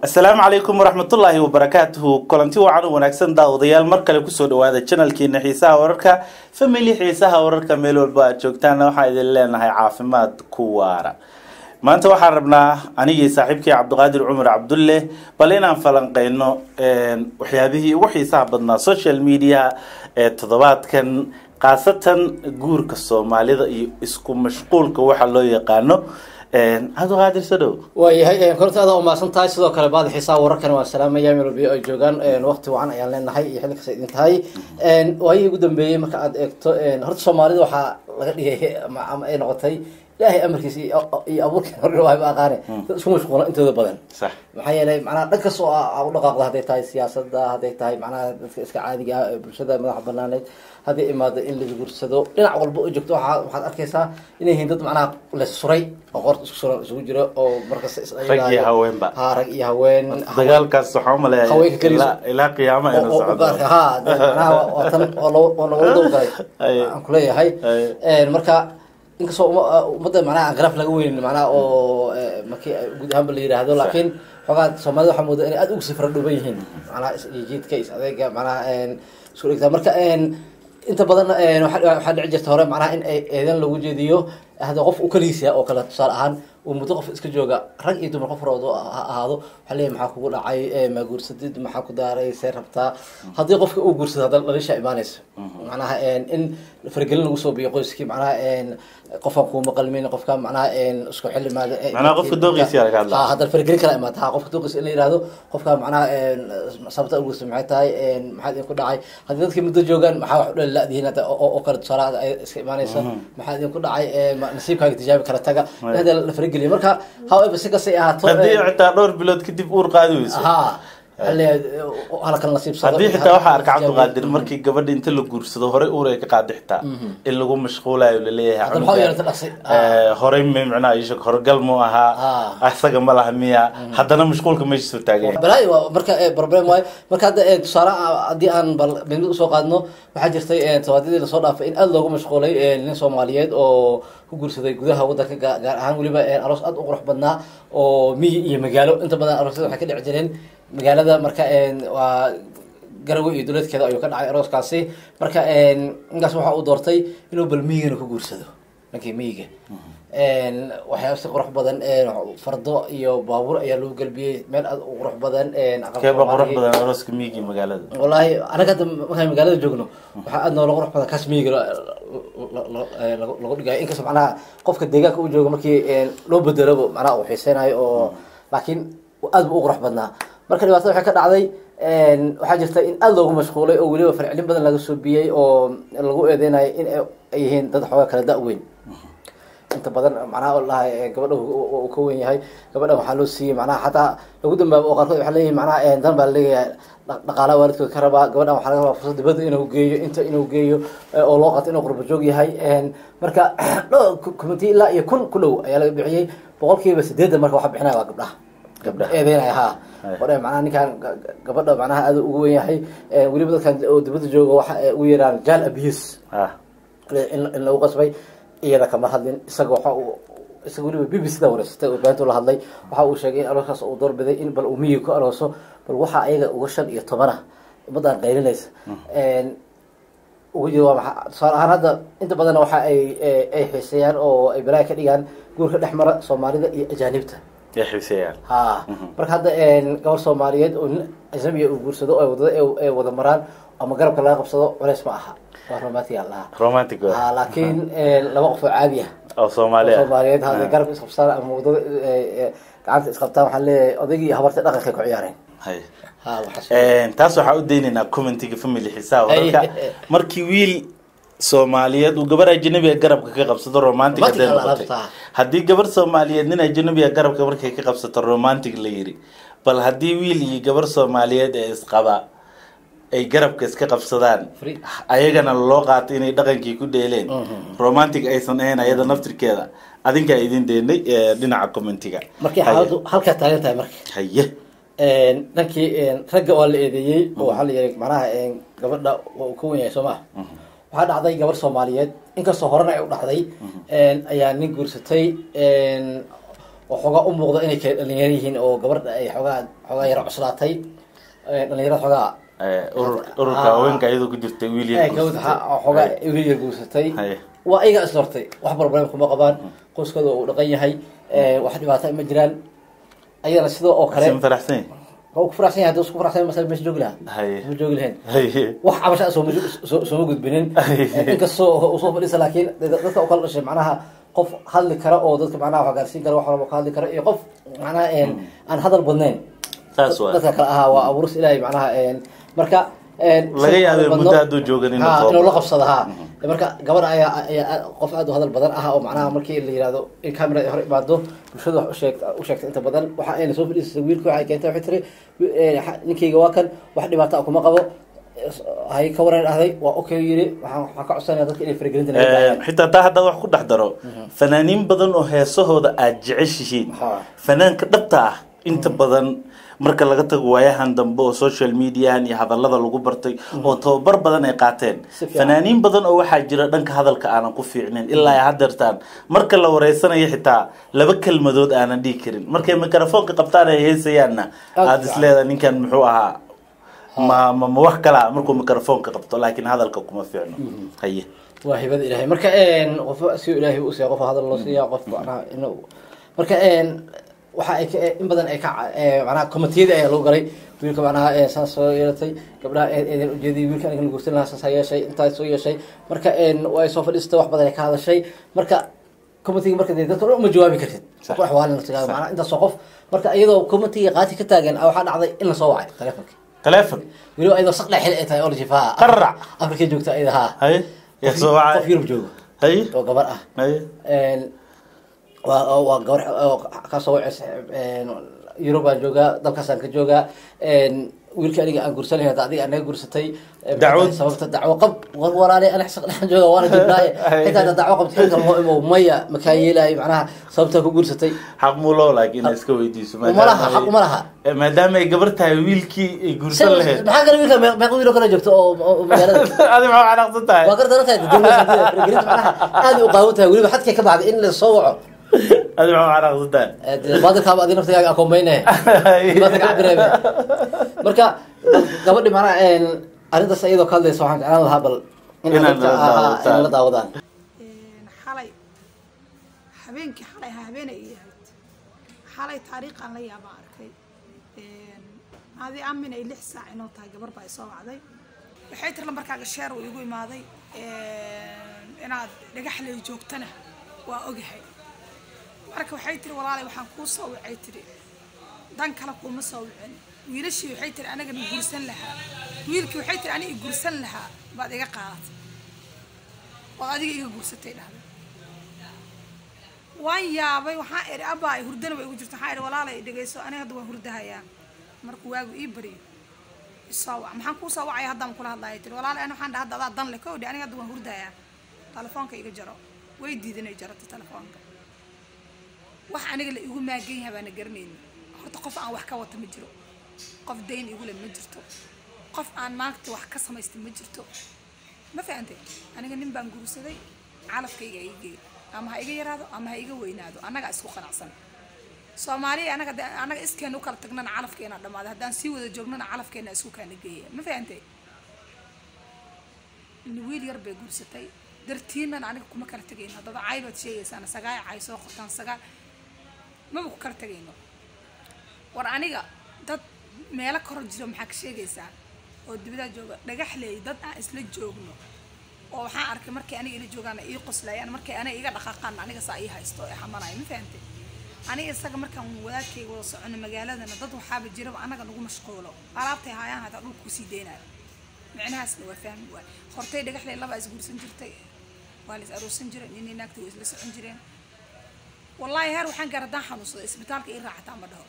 Asalaamu calaykum waraxmatullaahi wabarakaatuhu. Kulanti wacan u wanaagsan, daawadayaal. Mar kale kusoo dhawaada channelkiina Xiisaha Wararka, family Xiisaha Wararka. Meel walba aad joogtaanna waxaan idin leenahay caafimaad ku waara. Maanta waxaan rabnaa anigii saaxiibkii Cabdiqaadir Cumar Cabdulle bal inaan falanqeyno waxyaabihii ugu xiisaha badnaa social media ee toddobaadkan, khaasatan guurka Soomaalida iyo isku mashquulka waxa loo yaqaano. Cabdiqaadir, soo dhow. Waayahay, korta adaa umahadsan tahay. Sidoo kale baada Xiisaha Wararkana waan salaamaya meel walba ay joogaan. Waqti wacan ayaan leenahay iyo xilli kasta idin tahay. Waayihii ugu dambeeyey marka aad eegto, horta Soomaalida waxaa laga dhigay ama ay noqotay, Ilaahay amarkiisa iyo abuurkii hore waa ma aqaane, dad isku mashquula intooda badan. Maxaa yeelay, macnaha dhan kasta oo aa u dhaqaaqdo, hadday tahay siyaasadda, hadday tahay macnaha dadka iska caadiga ah ee bulshada madaxa banaaneed, hadday imaado in la guursado, dhinac walba oo joogto waxaad arkaysaa inay yihiin dad macnaha la suray oo qoorta isku suran isugu jiro oo markasta is Rag iyo haweenba. Ha, rag iyo haween. Dagaalkaas waxaa umaleeya Haweenka keligiis. ilaa qiyaama inuu oo socdo. Gaarka ha dee, macnaha waa tan oo lagula dawgalay aan kuleeyahay. Marka inkastoo ummadda macnaha aan khilaaf laga weynin, macnaha oo markii guud ahaanba la yiraahdo, laakiin xoogaa Soomaalida waxaa moodaa inay aad ugu sii fara dhuuban yihiin, macnaha is-jiidka, is adeega, macnaha isku dhigtaa. Marka inta badan waxaa dhici jirta hore macnaha in ay eedan lagu jeediyo hadda qof u kaligiis yahay oo kale. Tusaale ahaan, uu muddo qof iska jooga, rag iyo dumar qof roodo ha ahaado, waxaa leeyahay: "Maxaa kugu dhacay? Ma guursadid? Maxaa ku daaray? See rabtaa?" Haddii qofka uu guursado, haddana dhalisha imaanaysa, macnaha in faragelin lagu soo biyo qoyskii, macnaha qofkaan kuuma qalmin, qofkaan macnaha isku xilli maada. Macnaha qofka dooqiisa yaa laga hadlaa. Ha, haddana faragelin kala imaata. Ha, qofka dooqiisa in la yihahdo qofka macnaha sababta u guursa maxay tahay? Maxaa idinku dhacay? Haddii dadkii muddo joogaan, maxaa wax u dhali la-dihiin hadda oo kale, tusaale ay iska imaanaysa: "Maxaa idinku dhacay? Nasiibkaaga tijaabi kala taga." In hadda la farageliyo. Marka however, si kastay ahaato, Haddii xitaa dhowr bilood kadib uur qaadi weyso, ha, waxaa leeyahay hala kala nasiibsado. Haddii xitaa waxaa arka, Cabdiqaadir, markii gabadha inta la guursado horey uur ay ka qaada, xitaa in lagu mashquulayo, laleeyahay Hadda maxaa u yeelatay dhaqsi? Horey micnaha ishak horgal mu ahaa, isaga ma laha miya? Haddana mashquulka meesha soo taagan yahay. Balaayo waa marka problem waayo. Marka hadda tusaale haddii aan bal mid mid usoo qaadno, waxaa jirtay toddobaadyadii lasoo dhaafay in aada loogu mashquulay nin Soomaaliyeed oo ku guursaday gudaha wadanka, gaar ahaan weliba aroos aada u qurux badnaa oo miyi iyo magaalo. Inta badan aroosyada waxay ka dhici jireen magaalada. Marka waa Garowe iyo duleedkeeda ayuu ka dhacay arooskaasi. Marka ninkaas waxa uu doortay inuu bal miyigana ku guursado. Ninkii miyiga waxyaaba si qurux badan, fardo iyo baabuur ayaa lagu galbiyey, meel aada u qurux badan, aqal Keeba qurux Soomaali. badan, arooska miyiga magaalada? Wallaahi anaga hadda markaan magaalada joogno waxaa aada noola qurux badan kaas miyiga lagu dhigayo, inkastoo macnaha qofka deegaanka u joogo markii loo bedeloba macnaha uu xiiseynayo oo, laakiin aad buu u qurux badnaa. Marka dhibaatada waxay ka dhacday, waxaa jirta in aada loogu mashquulay oo weliba farcelin badan laga soo biyey oo lagu eedeynayo in ay yihiin dad xoogaa kala da' weyn inta badan, macnaha oo lahay gabadha uu ka weyn yahay, gabadha waxaa loo siiyey, macnaha xataa lagu dambaabo oo qaarkood waxaa leeyihin macnaha dan baa laleeyahay, dhaqaalaha waalidkood ka rabaa, gabadhan waxaa laga rabaa fursad dibadda inuu geeyo, inta inuu geeyo oo loo qato inuu qurbo joog yahay. Marka community ilaa iyo 1000 ku dhow ayaa laga bixiyey. 80% marka waxa bixinaya waa gabdhaha. Gabdhaha. Eedeynaya, ha. Hore macnaha ninkan gabadha macnaha aad ugu weyn yahay, weliba dadkan oo dibadda jooga waxa ay ugu yeeraan child abuse in lagu qasbay. Iyada kama hadlin. Isaga waxa uu isaga weliba BBC da wareysatay oo baahinta la hadlay, waxa uu sheegay in arooskaas uu doorbiday in bal uu miyiga ku arooso, bal waxa ayaga uga 15 ah ummaddan qaylinaysa ugu jiro waa maxaa. Tusaale ahaan, hadda inta badanna waxa ay xiiseeyaan oo ay balaaya ka dhigaan guurka dhex mara Soomaalida iyo ajaanibta. Ay xiiseeyaan. Ha, marka hadda gabar Soomaaliyeed oo nin ajnabiya uu guursado oo wadada ay wada maraan ama garabka laga qabsado, culeys ma aha, waa romantic aa lahaa. Romantic waa. Ha, laakiin laba qof oo caadi ah oo Soomaali ah Soomaaliyeed hadday garabka isqabstaan ama wadada gacanta isqabtaan, waxaa leeyahay odaygii iyo habarta dhaqankay ku ciyaareen. Ha, waxaa Taas waxaa u daynaynaa commentiga family Xiisaha Wararka. Markii wiil Soomaaliyeed uu gabar ajnabiga garabka ka qabsado, romantic Romantic hadday la noqotay. qabtaa. Haddii gabar Soomaaliyeed nin ajnabiga garabka markay ka qabsato romantic la yiri, bal haddii wiil iyo gabar Soomaaliyeed ee isqaba ay garabka iska qabsadaan, Free. ayagana loo qaato inay dhaqankii ku dheeleen, romantic aysan ahayn ayada naftirkeeda, adinkaa idin deynay dhinaca commentiga. Markii xaaladdu halkaa taagan tahay marka, dhankii ragga waa la eedeeyey oo waxaa la yihi macnaha gabadha waa uu ka wen yahay, soo maa? Waxaa dhacday gabar Soomaaliyeed, inkastoo horena ay u dhacday, ayaa nin guursatay. Oo xoogaa u muuqda inay kala dhalinyaro yihiin, oo gabadha ay xoogaa yaro cuslaatay, dhalinyarada xoogaa Ururka haweenka iyadoo ku jirtay wiil yar guursatay, xoogaa wiil yar guursatay. Waa iyaga is hortay, wax problem kuma qabaan, qoyskooda uu dhaqan yahay, wax dhibaato ma jiraan. Ayadana sidoo oo kale ma faraxsan yahay? Waa ku faraxsan yahay. Hadduu isku faraxsan yahay, masala meesha joogi lahaa ma joogi lahayn. Wax cabasha sooma gudbinin, inkastoo uu soo fadhiisa, laakiin dadka u kala dhashay macnaha qof hadli kara oo dadka macnaha wax gaarsiin kara, wax walba ka hadli kara, iyo qof macnaha aan hadal badnayn. Saas waay. Dadka kale ahaa waa abuuris Ilaahay macnaha. Marka laga yaabay muddo hadduu joogan inuu inuu la qabsado. Ha, marka gabadha ayaa qof aad u hadal badan ah, oo macnaha markii la yihahdo in camera ay hor imaado bulshada wax usheegta inta badan. Waxa ayna soo fadhiisatay wiilka, waxay keentay, waxay tiri ninkayga waa kan, wax dhibaato ah kuma qabo, hay ka waran dhahday, waa okay yiri. Waxaan ka codsanaya dadka inay faragelinta naga daayaan. Xitaa taa haddaad wax ku dhex daro, fanaaniin badan oo heesahooda aad jeceshihiin, fanaanka dhabta ah inta badan marka laga tago waayahan dambe oo social mediahan iyo hadallada lagu bartay oo tababar badan ay qaateen, Si fiican. fanaaniin badan oo waxaa jira dhanka hadalka aanan ku fiicnayn, ilaa ay haddeertaan marka la wareysanayo xitaa laba kelmadood aanan dhihi karin, markay mikrofoonka qabtaan ay heesayaanna Aad aada fiican. isleedahay ninkan muxuu ahaa, ma wax kalaa markuu mikrofoonka qabto, laakiin hadalka kuma fiicno. Haye. Waa hibada Ilaahay. Marka qof si Ilaahay u siiya, qof hadal loo siiya, qof macnaha inuu marka waxa ay in badan ay ka macnaha commentiyada ayaa loo galay wiilka macnaha saas soo yeelatay gabdhaha eedan ujeediyay wiilka aniga la guursan lahaa, saas ha yeeshay, intaas soo yeeshay. Marka way soo fadhiistay, wax badan ay ka hadashay. Marka commentiga marka dee dadka dhan uma jawaabi kartid. Ku axwaalin naftigaaga macnaha intaasoo qof. Marka iyadoo commentiga qaati ka taagan ah, waxaa dhacday in la soo wacay telefonka. Teleefon. Weliba iyadoo saq dhex xil ay tahay oo la jiifaa Qarac. Afrika joogta iyada. Ha. Haye, yaa soo wacay? Qof Yurub joogo oo gabar ah. Waa gabar oo ka soo wacaysa Yurub baan joogaa, dalkaasaan ka joogaa, wiilka aniga aan guursan lahayn hadda adiga aan naga guursatay. Dacwad. Sababta dacwo qab war walaale ana saq dhex jooga waana jibnaaye, xitaa hadda dacwo qabto xilka loo imo maya makaa yeelaayo macnaha sababtaa ku guursatay. Xaq muloo laakiin inaad iska weydiiso Uma laha, xaq uma laha. Maadaama ay gabar tahay wiilkii ay guursan lahayd. Maxaa kale wiilka meeqa wiil oo kale joogto oo magaalada? Adi maxaa xanaaqsan tahay? Waa gardaran tahay dowladda faragelinta macnaha aad u qaawan tahay, weliba xadkay ka baxday in la soo waco. Adi maxaa xanaaqsan tahay? Baadilkaaba adi naftigaaga akoomeyne baadilka cabireebe. Marka gabadhi macnaha arrintaas iyadoo ka hadlaysa waxaan jeclaan lahaa bal in Inaad dadka la daawataan. In la daawadaan. Xalay, habeenkii xalay ahaa, habeenay ii ahayd xalay, taariikhaan la yaabaan arkay. Adi amin ay 6 saac inoo tahay, gabar baa isoo wacday, waxay tiri lambarkaaga sheer uu igu imaaday, inaad dhagaxley joogtana waa ogahay. Marka waxay tiri walaalay waxaan kuu soo wacay, tiri dan kale kuuma soo wicin, wiilashii waxay tiri anaga na guursan lahaa, wiilkii waxay tiri aniga i guursan lahaa baad iga qaadatay oo adiga iga guursatay dhahday. Waan yaabay, waxaan idhi abbaay hurdana way igu jirto. Waxaan idhi walaalay dhegeyso, aniga hadda waan hurdahayaa, markuu waagu ii baryo isoo wac. Maxaan kuu soo wacaya haddaan kula hadlaya? Tiri walaalay ani waxaan dhaha hadda adaa dan leh kowdhi, aniga hadda waan hurdahayaa, telefoonka iga jaro. Way diidan ay jaratay telefoonka. Wax aniga la igu maagan yahay baana garanayni. Horta qof aan wax ka wata ma jiro, qof dayn igu leh ma jirto, qof aan maanta wax ka samaystay ma jirto. Ma fahantay? Aniga nin baan guursaday, calafkayga iga geey, ama ha iga yaraado ama ha iga weynaado, annagaa isku qanacsan. Soomaaliya anaga anaga iskeena u kala tagnana calafkeena dhamaaday, haddaan sii wada joognana calafkeena isku kaana geeya. Ma fahantay? Wiil yar bay guursatay dartiinan aniga kuma kala tegayno. Haddaba cay baad sheegaysaana, sagaay cay soo qortaan, sagaa maba ku kala tegayno. War aniga dad meelo koro jiro maxaa ka sheegaysaa oo dibadaa jooga? Dhagaxleey dad aan isla joogno oo waxaan arkay markay aniga ila joogaana ii qoslayaan, markay aniga iga dhaqaaqaan aniga saa ii haysto ee xamanaya. Ma fahantay? Aniga isaga markaan wadaadkayga wada socono magaaladana, dad waxaaba jiraba anaga nagu mashquulo, alaabtay haayaan hataa dhulka kusii deynayo. Micnahaasna waa fahmi waay. Hortay dhagaxley laba is guursan jirtay, waa la is aroorsan jiray, nin naagta way isla socon jireen. Wallaahi heer waxaan gaar haddaan xanuunsado isbitaalka ii raacataa ma dhaho,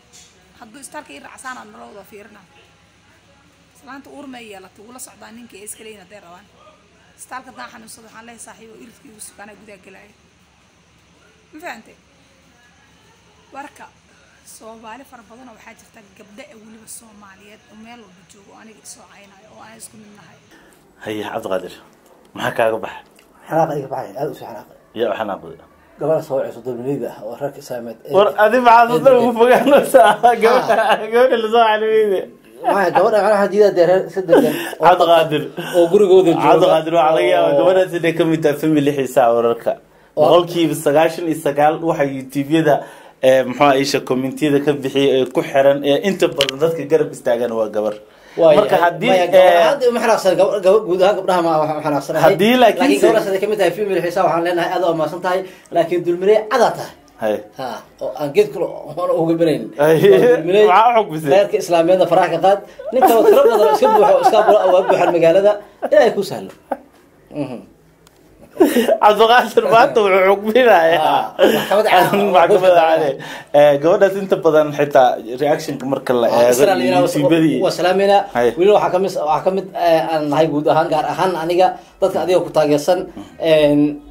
hadduu isbitaalka ii raacsaanaa nala wada fiirina. Islaanta uur may yeelatay, wula socdaa ninkii ay iska leeyihin hadday rabaan. Isbitaalka haddaan xanuunsado waxaan leeyahay saaxiibo iridka igu sugaanaa gudaha gelaya. Ma fahantay? Warka Soomaali fara badan oo waxaa jirta gabdho ee weliba Soomaaliyeed oo meel walba joogo oo aniga isoo caynayo oo aan isku mid nahay. Haye Cabdiqaadir, maxaa kaaga baxay? Xanaaqa iga baxay, aada u sii xanaaqay. Yaa u xanaaqday? Gabadha soo wacayso dulminida ah oo reerka Islaameed War adi maxaad dad ugu fogaanaysaa gabadha lasoo calmiyde? Maya, gabadha macnaha diidaa dee reer si degan Cabdiqaadir oo gurigooda jooga. Cabdiqaadir, waxaa laga yaabaa gabadhaas inay kamid tahay family xiisaha wararka. 99% waxa YouTube-yada muxuu aisha commentiyada ka bixiyay ee ku xiran ee inta badan dadka garab istaagan waa gabar. Marka haddii ma xanaaqsan guud ahaan gabdhaha, ma xanaaqsanahay. Haddii laakiin gabadhaas ay kamid tahay family xiisaha, waxaan leenahay aad waa mahadsan tahay, laakiin dulminay cadaa tahay ha oo aan geed kale oona uga banayn. Maxaa u xukmisay? Reerka islaamiyeedna faraha ka qaad. Nin kaloo tiro badan oo iska buuxo, iska waa buuxan magaalada, ilaahay ku sahlo. Cabdiqaadir maanta wuxuu xukminayaa maxkamada cali gabadhaas. Inta badan xitaa reactionka marka la eego youtubadii waa salaamayna. Weli waxaa kamid aan nahay guud ahaan, gaar ahaan aniga, dadka adiga ku taageersan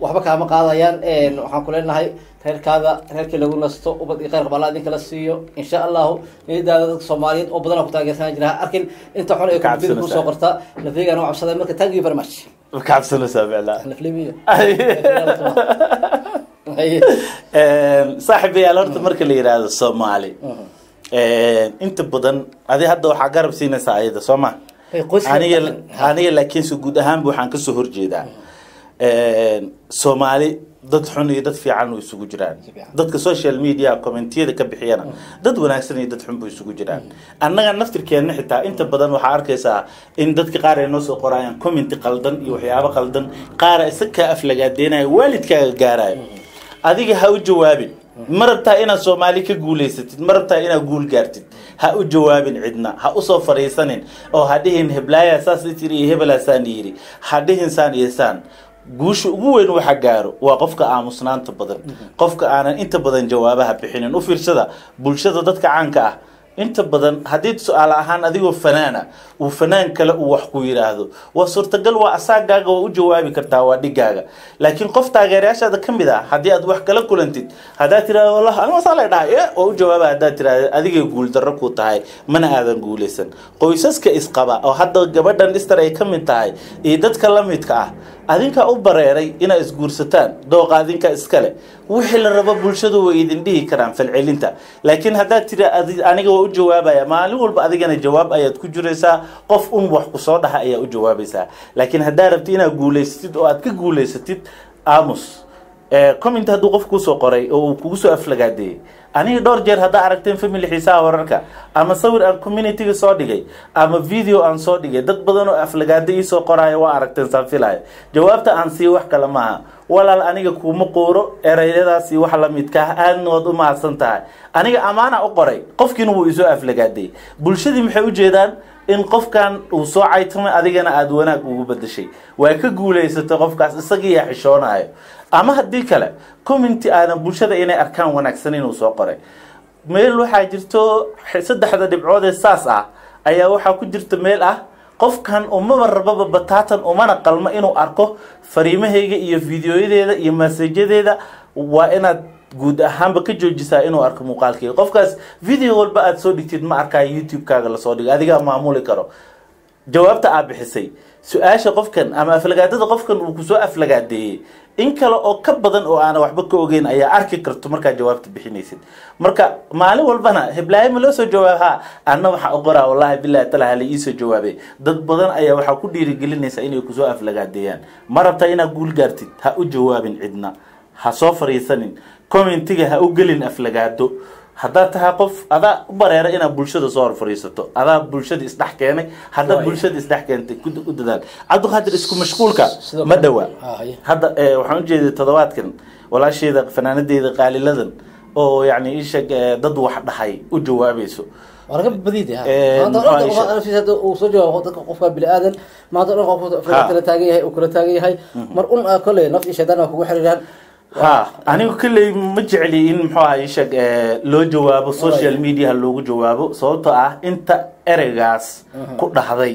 waxba kaama qaadayaan. Waxaan ku leenahay reerkaada reerkii lagu nasto, ubad iyo khayr qaba Allah idin kala siiyo insha Allahu. Niyadaada dadka Soomaaliyeed oo badan oo ku taageersan jira arkin inta xun ee kumbiyuutar kusoo qorta nafigana waa cabsaday. Marka thank you very much. Ma ka cabsanaysaa ficlaa? Naflimiyo. Saaxiibayaal, horta marka la yiraahdo Soomaali, inta badan adi hadda waxaa garab siinaysaa ayada, soo ma? Aniga laakiin si guud ahaanba waxaan kasoo horjeedaa Soomaali dad xun iyo dad fiican oo isugu jiraan. Dadka social media commentiyada ka bixiyana dad wanaagsan iyo dad xun buu isugu jiraan. Annaga naftirkeenna xitaa inta badan waxaa arkaysaa in dadka qaar ay noo soo qorayaan comment qaldan iyo waxyaabo qaldan, qaara isaga kaa aflagaadeynaya, waalidkaaga gaarayo. Adiga ha u jawaabin. Ma rabtaa inaad Soomaali ka guulaysatid? Ma rabtaa inaad guul gaartid? Ha u jawaabin cidna, ha usoo fariisanin oo ha dhihin heblaaya saas i tiri iyo hebelaa saan yiri, ha dhihin saan iyo saan. Guusha ugu weyn waxa gaaro waa qofka aamusnaanta badan, qofka aanan inta badan jawaabaha bixinin. U fiirsada bulshada, dadka caanka ah inta badan, haddii tusaale ahaan adigoo fanaana uu fanaan kale uu wax ku yiraahdo, waa suurtagal, waa asaagaaga, waa u jawaabi kartaa, waa dhigaaga. Laakiin qof taageerayaashaada ka mid ah haddii aad wax kala kulantid, haddaad tirahdo wallah anima saa lay dhahay waa u jawaaba, haddaad tirahdo, adigay guuldarro ku tahay, mana aadan guulaysan. Qoysaska isqaba oo hadda gabadhan Istar ay ka mid tahay iyo dadka la midka ah, adinkaa u bareeray inaad isguursataan, dooqa adinkaa iskale. Wixii la rabo bulshadu way idin dhihi karaan falcelinta. Laakiin haddaad tiri aniga waa u jawaabaya maalin walba, adigana jawaab ayaad ku jiraysaa, qof un wax kusoo dhaha ayaa u jawaabaysaa. Laakiin haddaad rabti inaad guulaysatid oo aad ka guulaysatid, aamus. Comment hadduu qof kuusoo qoray oo uu kugu soo aflagaadeeyey, aniga dhowr jeer haddaa aragteen family xiisaha wararka ama sawir aan communityga soo dhigay ama video aan soo dhigay, dad badan oo aflagaada iisoo qoraayo waa aragteen saan filayo. Jawaabta aan siiyo wax kale maaha: walaal, aniga kuuma quuro ereyadaasi wax la midka ah, aadna waad u mahadsan tahay. Aniga amaana u qoray, qofkiina wuu isoo aflagaadeeyey. Bulshadii maxay ujeedaan? In qofkan uu soo caytamay, adigana aada wanaag ugu bedeshay, waa ka guulaysatay qofkaas, isagiiyaa xishoonayo. Ama haddii kale commenti aadan bulshada inay arkaan wanaagsan inuu soo qoray, meel waxaa jirto saddexda dhibcood ee saas ah ayaa waxaa ku jirta meel ah qofkan umaba rababa bataatan, umana qalmo inuu arko fariimahayga iyo fiidiyoyadeeda iyo masejadeeda. Waa inaad guud ahaanba ka joojisaa inuu arko muuqaalkayga qofkaas. Video walba aada soo dhigtid ma arkayo YouTube-kaaga lasoo dhigo, adigaa maamuli karo. Jawaabta aad bixisay su-aasha qofkan ama aflagaadada qofkan uu kusoo aflagaadeeyey, in kale oo ka badan oo aana waxba ka ogeyn ayaa arki karto markaa jawaabta bixinaysid. Marka maalin walbana heblaayo ma loo soo jawaab, ha anna waxaa u qoraa wallahi billahi taala hala iisoo jawaabay. Dad badan ayaa waxaa ku dhiirigelinaysa inay kusoo aflagaadeeyaan. Ma rabtaa inaad guul gaartid? Ha u jawaabin cidna, ha soo fariisanin, commentiga ha u gelin aflagaado. Haddaad tahay qof adaa u bareera inaad bulshada soo hor fariisato, adaa bulshada isdhex keenay, haddaad bulshada isdhex keentay u dadaal. Cabdiqaadir, isku mashquulka ma dhawa. Hadda waxaan ujeeday toddobaadkan walaasheeda fanaanadeeda qaaliladan oo yacni isheeg dad wax dhahay u jawaabayso. Waa laga badiyay maanta uu soo jawaabo dadka. Qofka bini aadan maanta dhan qof kala taagan yahay, uu kala taagan yahay mar un kolley naf iyo shaydaan waa kugu xiriiraan. Ha, anigu kolley ma jecli in muxuu ahay sheeg loo jawaabo social media loogu jawaabo, sababtoo ah inta ereygaas ku dhahday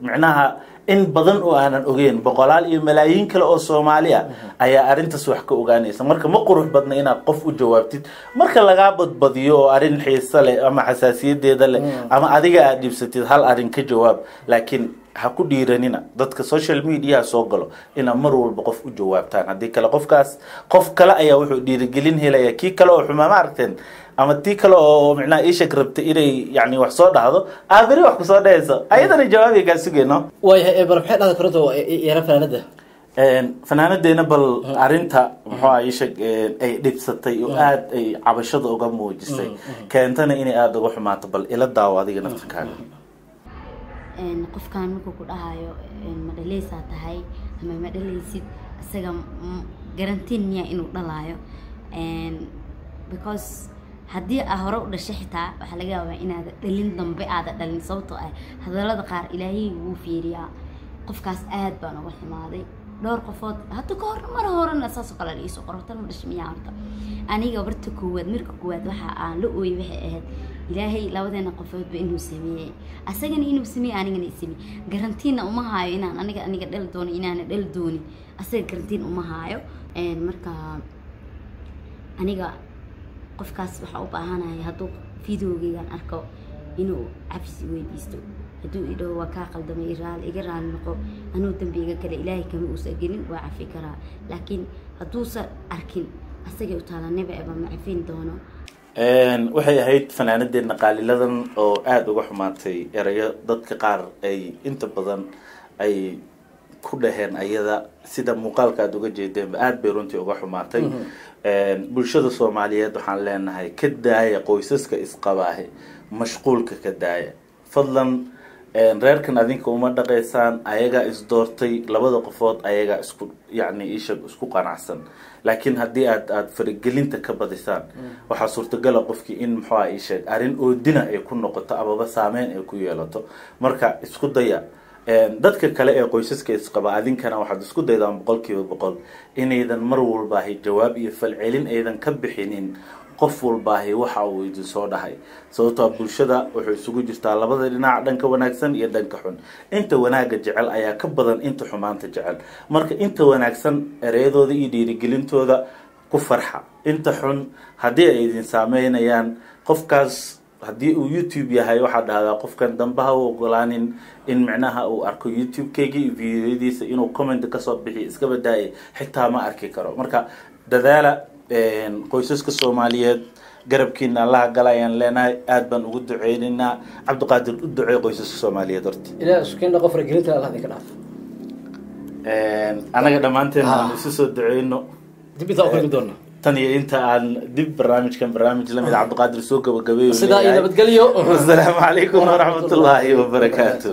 micnaha In badan oo aanan ogeyn, boqolaal iyo malaayiin kale oo Soomaali ah ayaa arrintaas wax ka ogaanaysa. Marka ma qurux badna inaad qof u jawaabtid marka lagaa badbadiyo oo arrin xiiso leh ama xasaasiyadeeda leh ama adiga aad dhibsatid, hal arrin ka jawaab, laakiin ha ku dhiiranina dadka social media soo galo inaad mar walba qof u jawaabtaan. Haddii kale qofkaas qof kale ayaa wuxuu dhiirigelin helaya, kii kale oo xumaa ma aragteen ama tii kale oo micnaha iisheg rabtay inay yani wax soo dhahdo, aa beri wax kusoo dhahayso, ayadana jawaabay kaa sugayno. Waayahay, bal maxay dhahda koronto yara fanaanada? Fanaanadeena bal arrinta muxuu ah iisheg ay dhibsatay oo aada ay cabashada uga muujisay, keentana inay aada uga xumaato, bal ila daawo adiga naftirkaaga. Qofkan markuu ku dhahayo ma dhaleysaa tahay ama ma dhaleysid, isaga garantiin miyaa inuu dhalaayo? Because haddii aa hore u dhashay xitaa waxaa laga yaabaa inaada dhalin dambe aada dhalin, sababtoo ah hadallada qaar Ilaahay wuu fiiriyaa. Qofkaas aad baan uga xumaaday. Dhowr qofood hadda ka hor mar horena saasoo kale la iisoo qoro, tan ma dhashay miyaa? Horta aniga barta koowaad, marka koowaad waxa aan la ooyey waxay ahayd Ilaahay labadeena qofoodba inuu sameeyey, asagana inuu sameeyey, anigana i sameeyey. Garantiinna uma haayo inaan aniga dhali doono, inaana dhali doonin asaga garantiin uma haayo. Marka aniga qofkaas waxaa u baahanahay hadduu videogeygan arko inuu cafis weydiisto, hadduu idhaho waa kaa qaldamay, raali iga raali noqo, anuu dambi iga gala, Ilaahay kama uusa gelin, waa cafi karaa. Laakiin hadduusan arkin, asagay u taala, neba eba ma cafin doono. Waxay ahayd fanaanadeena qaaliladan oo aada uga xumaatay erayo dadka qaar ay inta badan ay ku dhaheen ayada. Sida muuqaalka aada uga jeedeenba, aada bay runtii uga xumaatay. Bulshada Soomaaliyeed waxaan leenahay ka daaya qoysaska isqabaahe mashquulka, ka daaya fadlan. Reerkan adinka uma dhaqaysaan, ayagaa isdoortay, labada qofood ayagaa isku yacni isha isku qanacsan. Laakiin haddii aad faragelinta ka badisaan, waxaa suurtagala qofkii in muxuu ah isheeg arrin oodina ay ku noqoto amaba saameyn ay ku yeelato. Marka isku daya dadka kale ee qoysaska isqaba, adinkana waxaad isku daydaan 100% inaydan mar walbaahi jawaab iyo falcelin aydan ka bixinin qof walbaahi waxa uu idin soo dhahay, sababtoo bulshada wuxuu isugu jirtaa labada dhinac, dhanka wanaagsan iyo dhanka xun. Inta wanaagga jecel ayaa ka badan inta xumaanta jecel. Marka inta wanaagsan ereyadooda iyo dhiirigelintooda ku farxa, inta xun haddii ay idin saameynayaan, qofkaas haddii uu YouTube yahay waxaa dhahdaa qofkan dambe ha u ogolaanin in micnaha uu arko YouTube-keyga iyo videoyadiisa, inuu comment kasoo bixiyo iska badaayay, xitaa ma arki karo. Marka dadaala, qoysaska Soomaaliyeed garabkiina Allaha gala ayaan leenahay, aada baan ugu duceynaynaa. Cabdiqaadir, u duceey qoysaska Soomaaliyeed horta. Ilaah isku keen dhaqo, faragelinta Allah idinka dhaaf. Anaga dhammaanteen aan isu soo duceyno. Dib intaa u kulmi doona. Tan iyo inta aan dib barnaamijkan barnaamij lamid, Cabdiqaadir soo gabagabeeyo. Sidaa iyo nabadgelyo. Wasalaamu calaykum waraxmatullaahi wabarakaatu.